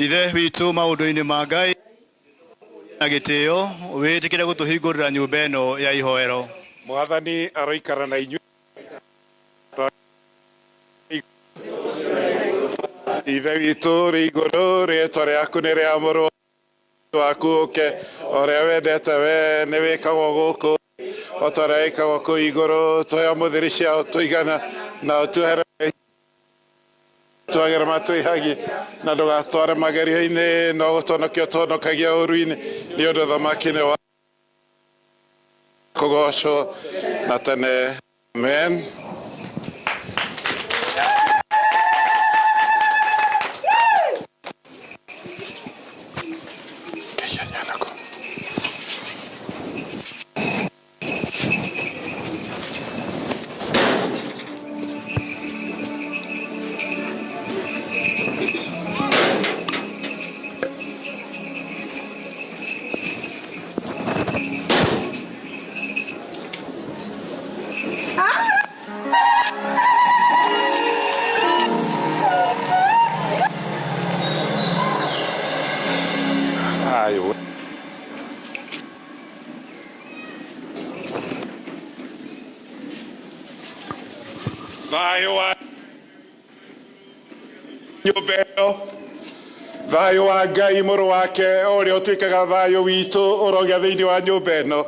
Ithe witũ maũndũ-inĩ ma Ngai na gĩtĩo wĩtĩkĩre gũtũhingũrĩra nyũmba ĩno ya ihoero. Mwathani aroikara na inyuĩ. Ithe witũ ũrĩ igũrũ, rĩĩtwa rĩaku nĩ rĩamũrwo, waku ũke, o ũrĩa wendete we nĩ wĩkagwo gũkũ o ta ũrĩa wĩkagwo kũu igũrũ. Tũhe ũmũthĩ cia ũtũigana, na ũtuohere twagĩra matwĩhagie, na ndũgatware magerio-inĩ, no gũtũhonokia ũtũhonokagia ũũru-inĩ, nĩ ũndũ ũthamaki nĩ wa kũgoocwo na tene. Amen. Thayũ. Thayũ wa nyũmba ĩno, thayũ wa Ngai mũrũ wake o ũrĩa ũtuĩkaga thayũ witũ ũrogĩa thĩinĩ wa nyũmba ĩno.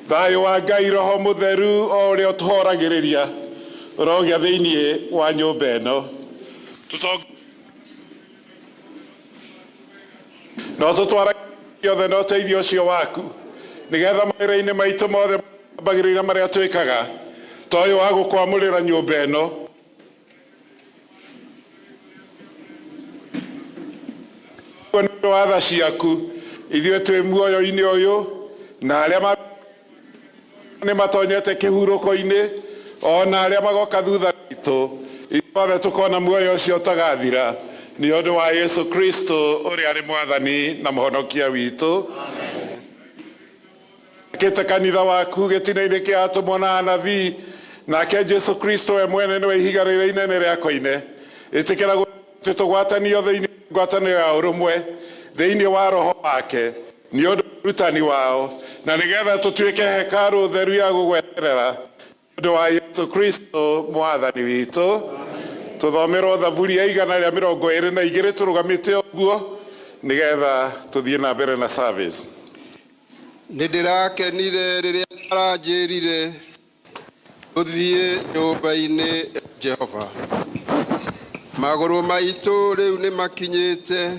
Thayũ wa Ngai Roho Mũtheru o ũrĩa ũtũhoragĩrĩria ũrogĩa thĩinĩ wa nyũmba ĩno. Na ũtũtwaragie othe na ũteithio ũcio waku, nĩgetha mawĩra-inĩ maitũ mothe mbagĩrĩra marĩa twĩkaga, ta ũyũ wa gũkwamũrĩra nyũmba ĩno, nĩ ũndũ wa tha ciaku ithuĩ twĩ muoyo-inĩ ũyũ, na arĩa nĩ matonyete kĩhurũko-inĩ, o na arĩa magoka thutha witũ, ithuothe tũkona muoyo ũcio ũtagathira, nĩ ũndũ wa Yesu Kristo ũrĩa arĩ Mwathani na Mũhonokia witũ. Akĩte kanitha waku gĩtina-inĩ kĩa atũmwo na anabii, nake Jesu Kristo we mwene nĩwe ihiga rĩrĩa inene rĩa koine. Ĩtĩkĩra atĩ tũgwatanio thĩinĩ ngwatanĩro ya ũrũmwe thĩinĩ wa Roho wake, nĩ ũndũ wa ũrutani wao, na nĩgetha tũtuĩke hekarũ theru ya gũgweterera, nĩ ũndũ wa Yesu Kristo Mwathani witũ. Tũthomerwo Thaburi ya 122 tũrũgamĩte ũguo, nĩgetha tũthiĩ na mbere na service. Nĩ ndĩrakenire rĩrĩa aranjĩrire tũthiĩ nyũmba-inĩ ya Jehova. Magũrũ maitũ rĩu nĩ makinyĩte,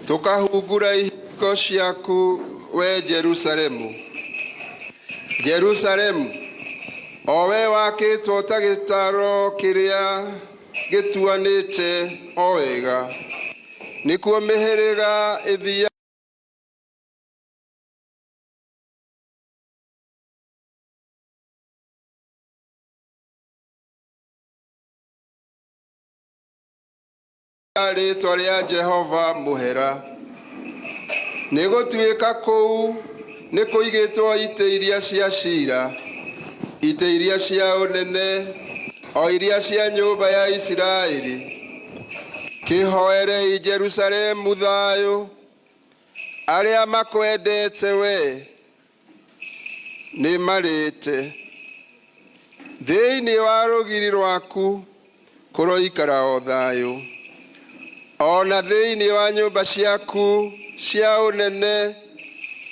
tũkahungura ihingo ciaku we Jerusalemu. Jerusalemu, o we wakĩtwo ta gĩtaro kĩrĩa gĩtuanĩte o wega, nĩkuo mĩhĩrĩga ĩthiaga rĩĩtwa rĩa Jehova mũhera. Nĩ gũtuĩka kũu nĩ kũigĩtwo itĩ iria cia ciira, itĩ iria cia ũnene, o iria cia nyũmba ya Isiraeli. Kĩhoerei Jerusalemu thayũ, arĩa makwendete we nĩ marĩte. Thĩinĩ wa rũgiri rwaku kũroikara o thayũ, o na thĩinĩ wa nyũmba ciaku cia ũnene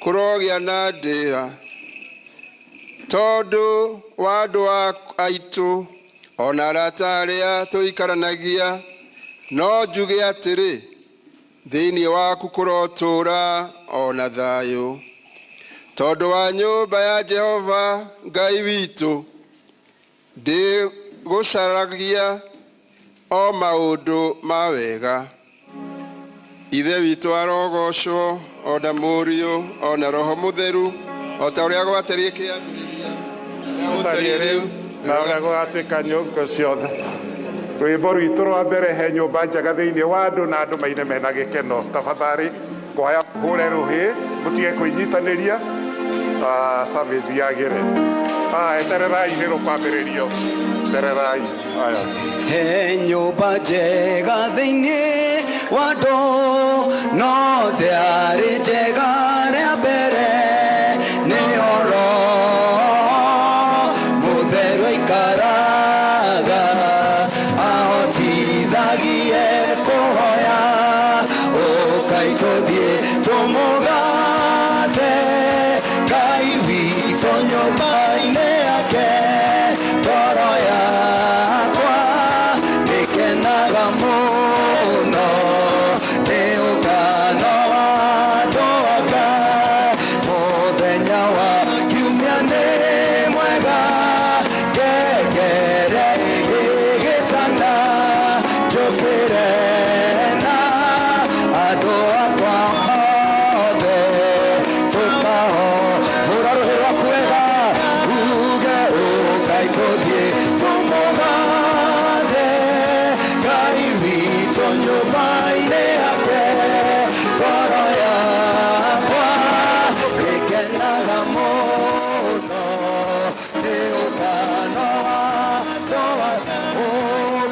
kũrogĩa na ndĩra, tondũ wa andũ aitũ o na arata arĩa tũikaranagia, no njuge atĩrĩ, thĩinĩ waku kũrotũũra o na thayũ, tondũ wa nyũmba ya Jehova Ngai witũ, ndĩgũcaragia o maũndũ ma wega. Ithe witũ arogocwo, o na Mũriũ, o na Roho Mũtheru, o ta ũrĩa gwatariĩ kĩambĩrĩria, na gũtariĩ rĩu, na ũrĩa gũgatuĩka nyũmba ciothe. Rwĩmbo rwitũ rwa mbere, He Nyũmba Njega Thĩinĩ wa Andũ, na andũ maine mena gĩkeno. Tafadhali kwaya mũhũre rũhĩ, mũtige kwĩnyitanĩria, service yagĩre. Etererai nĩ rũkwambĩrĩrio, etererai. Aya. He nyũmba njega thĩinĩ Wa andũ no ndĩarĩ njega rĩa mbere nĩyo Roho Mũtheru aikaraga ahotithagie kũhoya ũkai tũthiĩ tũmũgathe Ngai witũ nyũmba-inĩ yake ngoro yakwa nĩkenaga mũno nĩ ũngano wa andũ a Ngai mũthenya wa kiumia nĩ mwega ngengere ĩgĩtana njũkĩre na andũ akwa othe tũkaho hũra rũhĩ rwaku wega uge ũkai tũthiĩ tũmũgathe Ngai witũ nyũmba-inĩ yake ngoro yakwa ĩkenaga mũno nĩ ũngano wa andũ a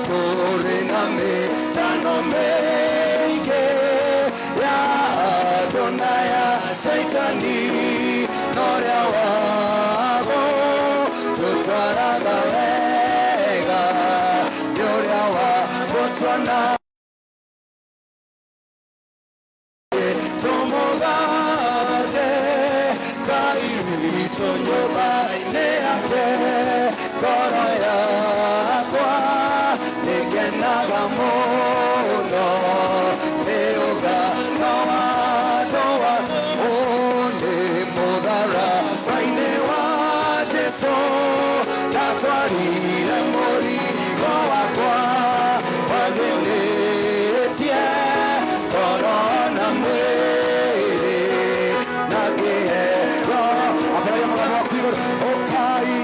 kũrĩ na mĩtano mĩingĩ ya andũ na ya Caitani no ũrĩa wago tũtwaraga wega nĩ ũrĩa wa gũtuona tũmũgathe Ngai witũ nyũmba-inĩ yake ngoro yakwa nĩngenaga mũno nĩ ũngano wa andũ a nĩ mũtharaba-inĩ wa Jesũ ndatwarire mũrigo wakwa wathĩnĩtie ngoro na mwĩrĩ na ngĩheo ambĩrĩria mũgambo waku igũrũ ũkai.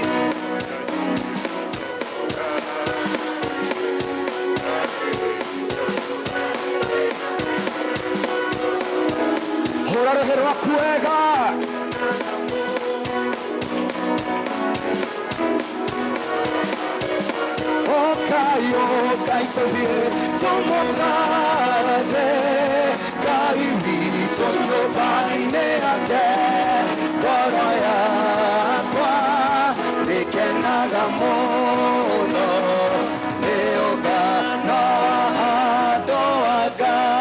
Hũra rũhĩ rwaku wega. Ũkai ũkai tũthiĩ tũmũgathe Ngai witũ nyũmba-inĩ yake ngoro yakwa nĩkenaga mũno nĩ ũngano wa andũ a Ngai.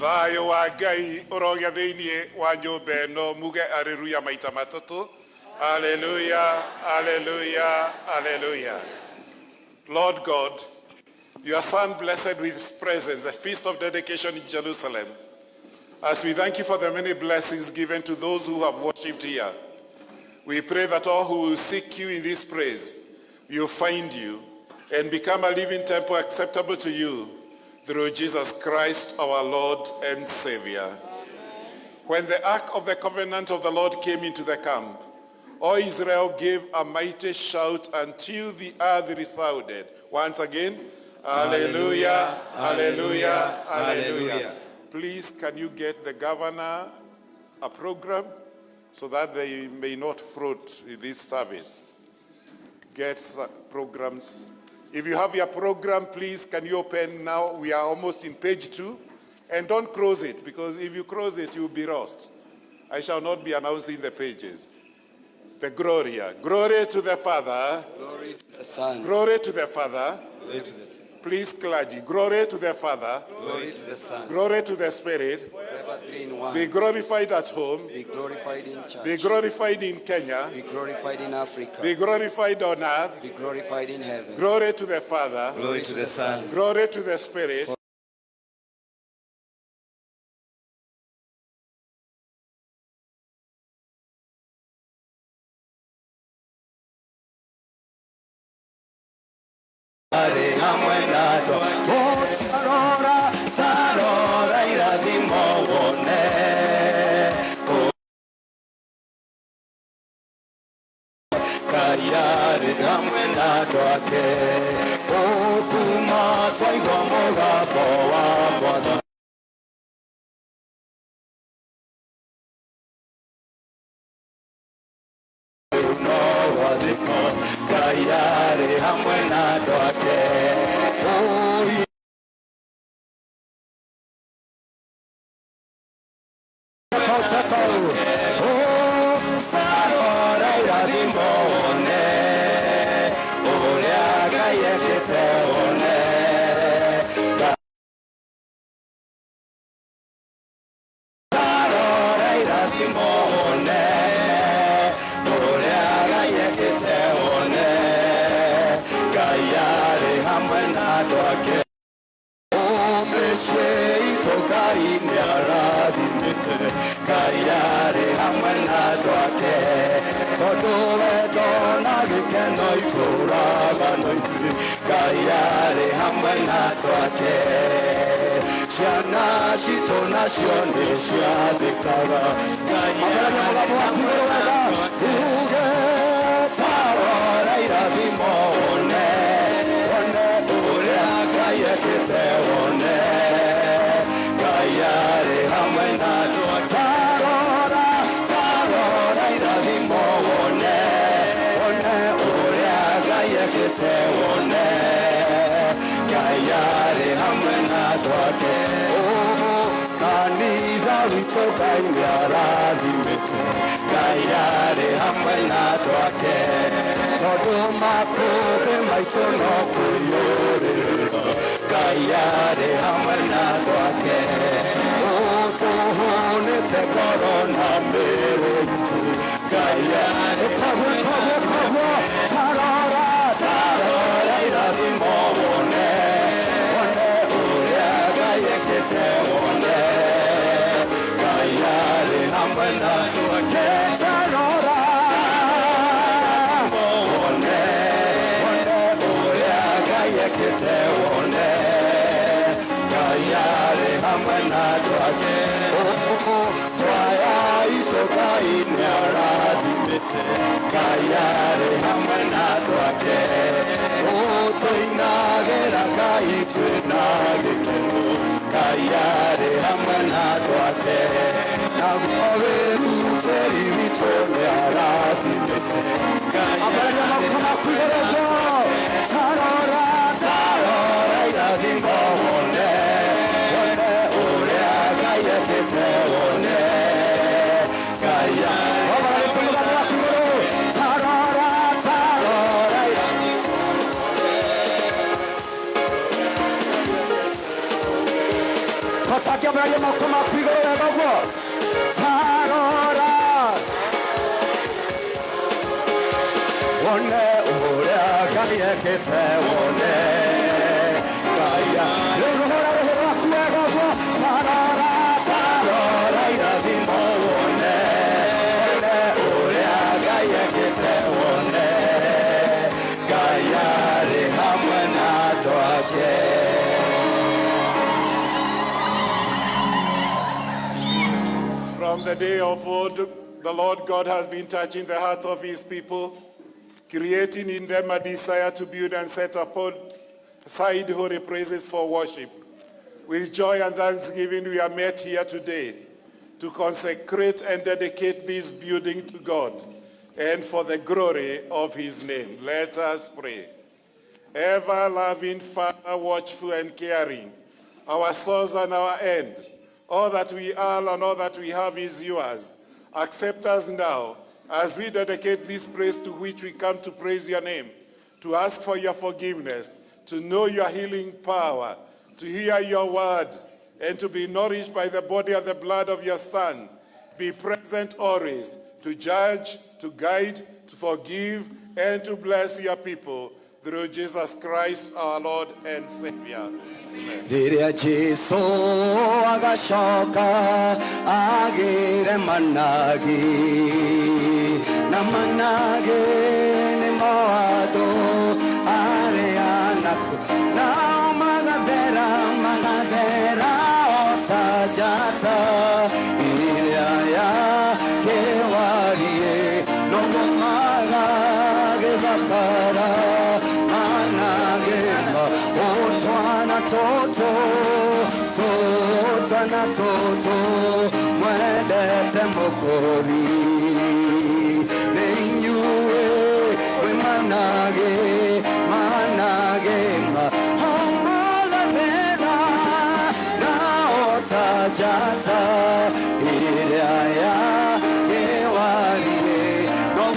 Thayũ wa Ngai ũrogĩa thĩinĩ wa nyũmba ĩno muge aleluya maita matatũ. Haleluya, haleluya, haleluya. Lord God, your Son blessed with his presence, the feast of dedication in Jerusalem, as we thank you for the many blessings given to those who have worshipped here, we pray that all who will seek you in this praise will find you and become a living temple acceptable to you through Jesus Christ, our Lord and Savior. When the ark of the covenant of the Lord came into the camp, all Israel gave a mighty shout until the earth resounded. Once again, hallelujah, hallelujah, hallelujah. Please, can you get the governor a program so that they may not float in this service? Get programs. If you have your program, please, can you open now? We are almost in page 2. And don't close it, because if you close it, you'll be lost. I shall not be announcing the pages. The Gloria. Glory to the Father. Glory to the Son. Glory to the Father. Glory to the Son. Please, clergy. Glory to the Father. Glory to the Son. Glory to the Spirit. Forever three in one. Be glorified at home. Be glorified in church. Be glorified in Kenya. Be glorified in Africa. Be glorified on earth. Be glorified in heaven. Glory to the Father. Glory to the Son. Glory to the Spirit. Arĩ hamwe na andũ tarora tarora irathimo wone Ngai arĩ hamwe na andũ ake ũkuma twaigua mũgambo wa Mwathani. No gwathĩko Ngai arĩ hamwe na andũ ake. Tarora irathimo wone ũrĩa Ngai ekĩte wone. Tarora irathimo wone ũrĩa Ngai ekĩte wone. Ngai arĩ hamwe na andũ ake. Mĩciĩ itũ Ngai nĩarathimĩte. Ngai arĩ hamwe na andũ ake. Tondũ wendo na gĩkeno itũraga no ithuĩ. Ngai arĩ hamwe na andũ ake. Ciana citũ nacio nĩ ciathĩkaga. Ngai arĩ hamwe na andũ ake. Uge tarora irathimo wone wone ũrĩa Ngai ekĩte wone. Ngai arĩ hamwe na andũ ake. Tarora tarora irathimo wone wone ũrĩa Ngai ekĩte wone. Ngai arĩ hamwe na andũ ake. Oh, kanitha witũ Ngai nĩarathimĩte. Ngai arĩ hamwe na andũ ake. Tondũ makũmbĩ maitũ no kũiyũrĩrĩra. Ngai arĩ hamwe na andũ ake. Ũtũhũnĩte ngoro na mĩĩrĩ itũ. Ngai arĩ hamwe na andũ ake. Tarora tarora irathimo wone wone ũrĩa Ngai ekĩte wone. Ngai arĩ hamwe na andũ ake. Tarora wone wone ũrĩa Ngai ekĩte wone. Ngai arĩ hamwe na andũ ake. Twaya icio Ngai nĩarathimĩte. Ngai arĩ hamwe na andũ ake. Tũinagĩra Ngai twĩna gĩkeno. Ngai arĩ hamwe na andũ ake. Naguo wĩrutĩri witũ nĩarathimĩte. Ngai arĩ hamwe na andũ ake. Tarora tarora irathimo wone wone ũrĩa Ngai ekĩte wone. Ngai arĩ hamwe na andũ ake. Tarora tarora irathimo. Kũambararia moko maku igũrũ wega ũguo. Tarora wone ũrĩa Ngai ekĩte wone. Ngai Rĩu rũhũra rũhĩ rwaku wega ũguo. Tarora tarora irathimo wone wone ũrĩa Ngai ekĩte wone. Ngai arĩ hamwe na andũ ake. From the day of old, the Lord God has been touching the hearts of his people, creating in them a desire to build and set upon aside holy places for worship. With joy and thanksgiving, we are met here today to consecrate and dedicate this building to God and for the glory of his name. Let us pray. Ever loving Father, watchful and caring, our source and our end, all that we are and all that we have is yours. Accept us now as we dedicate this place to which we come to praise your name, to ask for your forgiveness, to know your healing power, to hear your word, and to be nourished by the body and the blood of your Son. Be present always to judge, to guide, to forgive, and to bless your people through Jesus Christ, our Lord and Savior. Rĩrĩa Jesu agacoka agĩre managi na managi nĩmo andũ arĩa naku nao magathera magathera o ta njata ĩrĩa ya kĩwarie noguo magagĩthakara managĩma ũtwana tũtũ tũtwana tũtũ mwendete mũkũri nĩ inyuĩ mwĩ managĩ.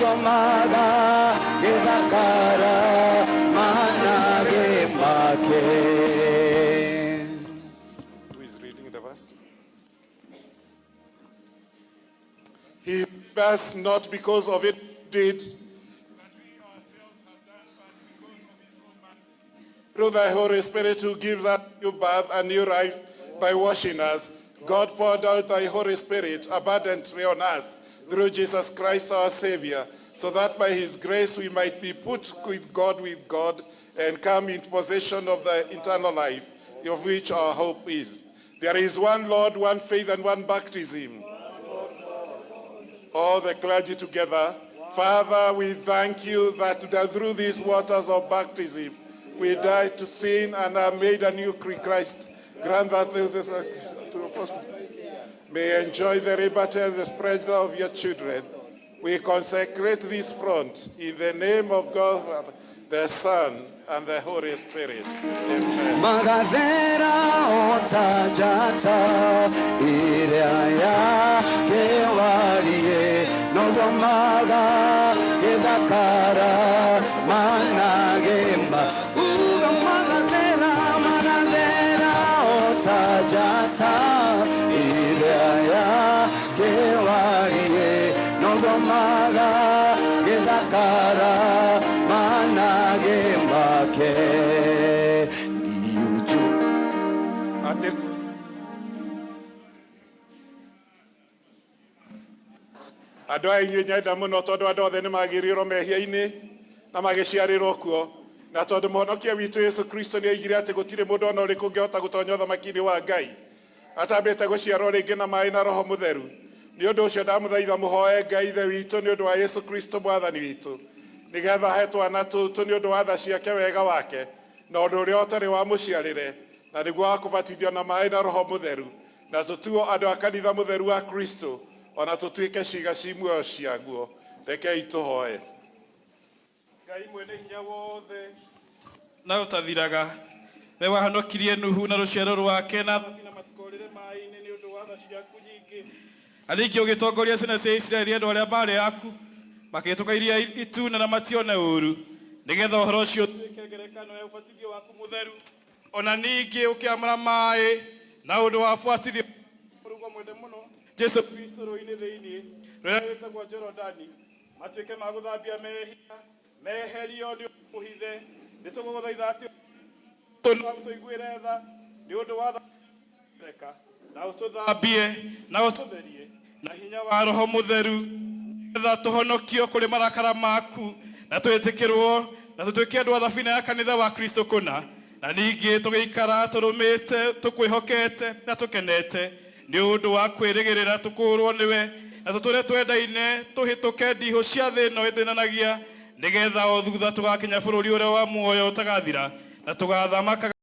Noguo magagĩthakara manage make. Who is reading the verse? He us not because of it did that we ourselves have done, but because of his own mercy. Through the Holy Spirit who gives us new birth and new life by washing us, God poured out thy Holy Spirit abundantly on us through Jesus Christ our Savior, so that by his grace we might be put with God and come into possession of the eternal life, of which our hope is. There is one Lord, one faith, and one baptism. All the clergy together. Father, we thank you that through these waters of baptism, we died to sin and are made a new Christ. Grant that may enjoy the liberty and the spread of your children. We consecrate this front in the name of God, the Son, and the Holy Spirit. Amen. Magathera o ta njata ĩrĩa ya kĩwarie noguo magagĩthakara managĩma uga magathera magathera o ta njata ĩrĩa ya kĩwarie noguo magagĩthakara manage make niuju. Atĩ andũ aya inyuĩ nyenda mũno tondũ andũ othe nĩ magĩrĩirwo mehia-inĩ na magĩciarĩrwo kuo, na tondũ mũhonokia witũ Yesu Kristo nĩ oigire atĩ gũtirĩ mũndũ ona ũrĩkũ ũngĩhota gũtonya ũthamaki-inĩ wa Ngai atambĩte gũciarwo rĩngĩ na maĩ na Roho Mũtheru. Nĩ ũndũ ũcio ndamũthaitha mũhoe Ngai Ithe witũ nĩ ũndũ wa Yesu Kristo mwathani witũ, nĩgetha he twana tũtũ nĩ ũndũ wa tha ciake wega wake na ũndũ ũrĩa ũtarĩ wa mũciarĩre, na nĩguo wa kũbatithio na maĩ na Roho Mũtheru, na tũtuo andũ a kanitha mũtheru wa Kristo, ona tũtuĩke ciĩga ci muoyo ciaguo. Rekei tũhoe. Ngai mwene hinya wothe na ũtathiraga, we wahonokirie Nuhu na rũciaro rwake na thabina matikorĩre maĩ-inĩ nĩ ũndũ wa tha ciaku nyingĩ, na ningĩ ũgĩtongoria ciana cia Isiraeli andũ arĩa maarĩ aku makĩhĩtũka iria itune na matione ũũru, nĩgetha ũhoro ũcio ũtuĩke ngerekano ya ũbatithio waku mũtheru. Ona ningĩ ũkĩamũra maĩ na ũndũ wa ũbatithio mũrugwo mwende mũno Jesu Kristo rũĩ-inĩ thĩinĩ rũrĩa rwĩtagwo Jorodani, matuĩke ma gũthambia mehia meherio nĩ mũhithe. Nĩ tũgũgũthaitha atĩ tũiguĩre tha nĩ ũndũ wa theka, na ũtũthambie na ũtũtherie na hinya wa Roho Mũtheru, nĩgetha tũhonokio kũrĩ marakara maku na twĩtĩkĩrwo na tũtuĩke andũ a thabina ya kanitha wa Kristo kũna, na ningĩ tũgĩikara tũrũmĩte tũkwĩhokete na tũkenete nĩ ũndũ wa kwĩrĩgĩrĩra tũkũũrwo nĩwe, na tũtũre twendaine tũhĩtũke ndihũ cia thĩ ĩno ĩthĩnanagia, nĩgetha o thutha tũgakinya bũrũri ũrĩa wa muoyo ũtagathira na tũgathamakaga.